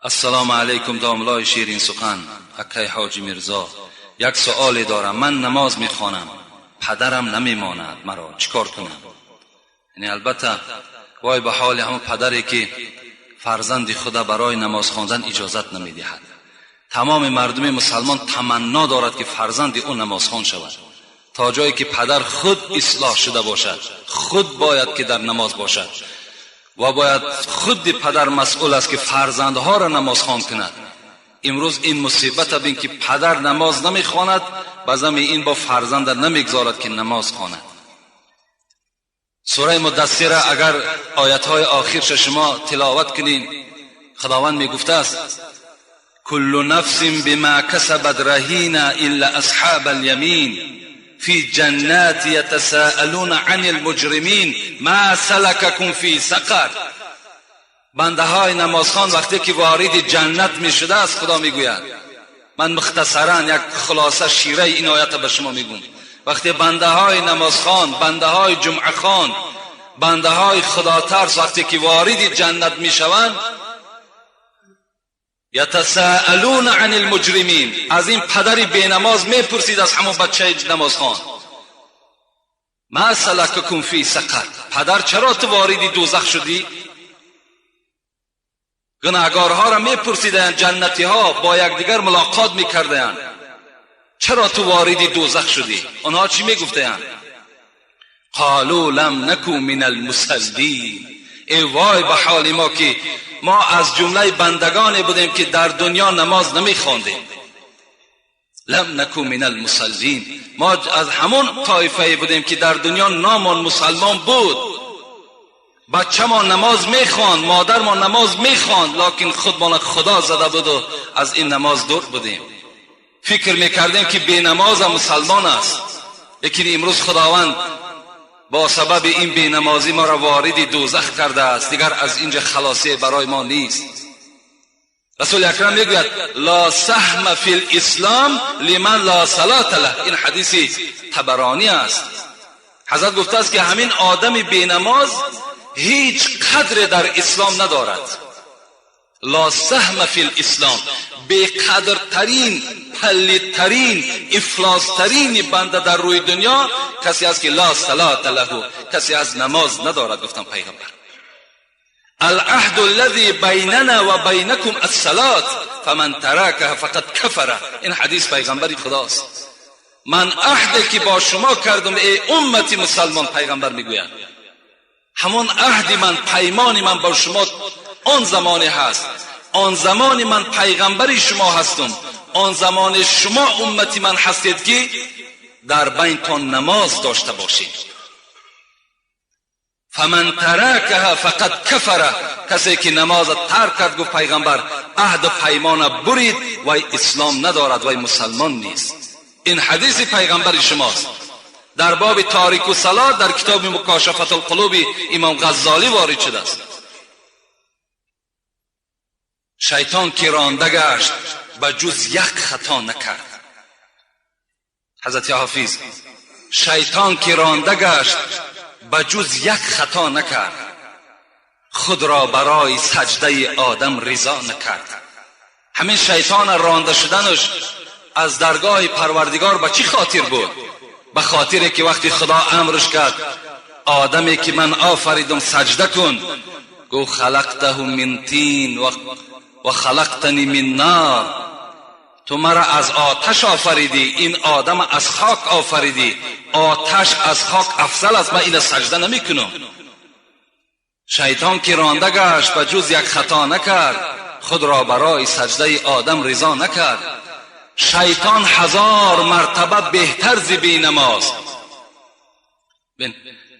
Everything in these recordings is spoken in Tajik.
Ассалому алайкум, домлои ширин сухан, акай Ҳоҷи Мирзо. Як суоле дорам. Ман намоз мехонам, падарам намемонад маро, чӣ кор кунам? Яъне, албатта, вой ба ҳоли ҳамон падаре, ки фарзанди худа барои намоз хондан иҷозат намедиҳад. Тамоми мардуми мусалмон таманно дорад, ки фарзанди ӯ намозхон шавад. То ҷое ки падар худ ислоҳ шуда бошад, худ бояд ки дар намоз бошад ва бояд худи падар масъул аст, ки фарзандҳоро намозхон кунад. Имрӯз ин мусибата бин, ки падар намоз намехонад, ба зами ин бо фарзанда намегзорад, ки намоз хонад. Сураи Мудассира, агар оятҳои охирша шумо тиловат кунед, Худованд мегуфтааст: كل نفس بما كسبت رهينة إلا أصحاب اليمين في جنات يتساءلون عن المجرمين ما سلككم في سقر. бандаҳои намозхон вақте ки вориди ҷаннат мешудааст, Худо мегӯяд, ман мухтасаран як хулоса шираи ин оята ба шумо мегӯм, вақте бандаҳои намозхон, бандаҳои ҷумъахон, бандаҳои худотарс вақте ки вориди ҷаннат мешаванд, يتساءلون عن المجرمين, аз ин падари бенамоз мепурсид, аз ҳамон бачаи намозхон: ما سلككم في سقر, падар, чаро ту вориди дӯзах шудӣ? Гунаҳгорҳоро мепурсиданд, ҷаннатиҳо бо якдигар мулоқот мекардаянд: чаро ту вориди дӯзах шудӣ? Онҳо чӣ мегуфтаянд? قالوا لم نك من المصلين. ای وای به حال ما که ما از جمله بندگانی بودیم که در دنیا نماز نمیخواندیم. لم نك من المصلين, ما از همون طایفه بودیم که در دنیا نامان مسلمان بود، بچه ما نماز میخواند، مادر ما نماز میخواند، لکن خودمان خدا زده بود و از این نماز دور بودیم. فکر میکردیم که بی نماز مسلمان است، لیکن امروز خداوند با سبب این بینمازی ما را وارد دوزخ کرده است. دیگر از اینجا خلاصی برای ما نیست. رسول اکرم میگوید: لا سهم فی الاسلام لمن لا صلاة له. این حدیث طبرانی است. حضرت گفته است که همین آدم بینماز هیچ قدر در اسلام ندارد. لا سهم فی الاسلام, بقدرترین، پلیدترین، افلاسترین بنده در روی دنیا کسی است که لا صلاة له، کسی از نماز ندارد. گفتم پیغمبر: العهد الذي بیننا و بینکم الصلاة فمن ترکها فقد کفر. این حدیث پیغمبری خداست. من عهد که با شما کردم، ای امتی مسلمان، پیغمبر میگوید، همون عهد من، پیمان من با شما آن زمانی هست، آن زمان من پیغمبری شما هستم، آن زمان شما امتی من هستید که در بینتان نماز داشته باشید. فمن ترکها فقد کفر. کسی که نماز ترک کرد، گفت پیغمبر، عهد پیمان برید، وی اسلام ندارد، وی مسلمان نیست. این حدیث پیغمبر شماست. در باب تارک الصلاة در کتاب مکاشفة القلوب امام غزالی وارد شده است. شیطان که رانده گشت، به جز یک خطا نکرد. حضرت حافظ: شیطان که رانده گشت، به جز یک خطا نکرد، خود را برای سجده آدم رضا نکرد. همین شیطان رانده شدنش از درگاه پروردگار به چی خاطر بود؟ به خاطر که وقتی خدا امرش کرد آدمی که من آفریدم سجده کن، گفت خلقته من طین و خلقتنی من نار. تو مرا از آتش آفریدی، این آدم از خاک آفریدی، آتش از خاک افضل است، من این سجده نمی کنم. شیطان که رانده گشت، به جز یک خطا نکرد، خود را برای سجده آدم رضا نکرد. شیطان هزار مرتبه بهتر ز بی نماز،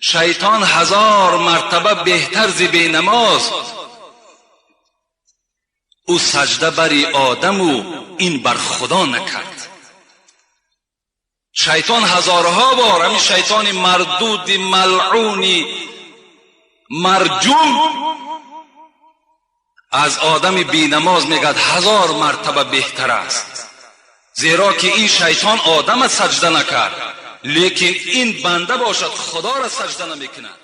شیطان هزار مرتبه بهتر ز بی نماز، او سجده بری آدم و این بر خدا نکرد. شیطان هزارها بار، همین شیطان مردود، ملعونی، مرجوم، از آدم بینماز میگد هزار مرتبه بهتر است، زیرا که این شیطان آدم سجده نکرد، لیکن این بنده باشد خدا را سجده نمیکند.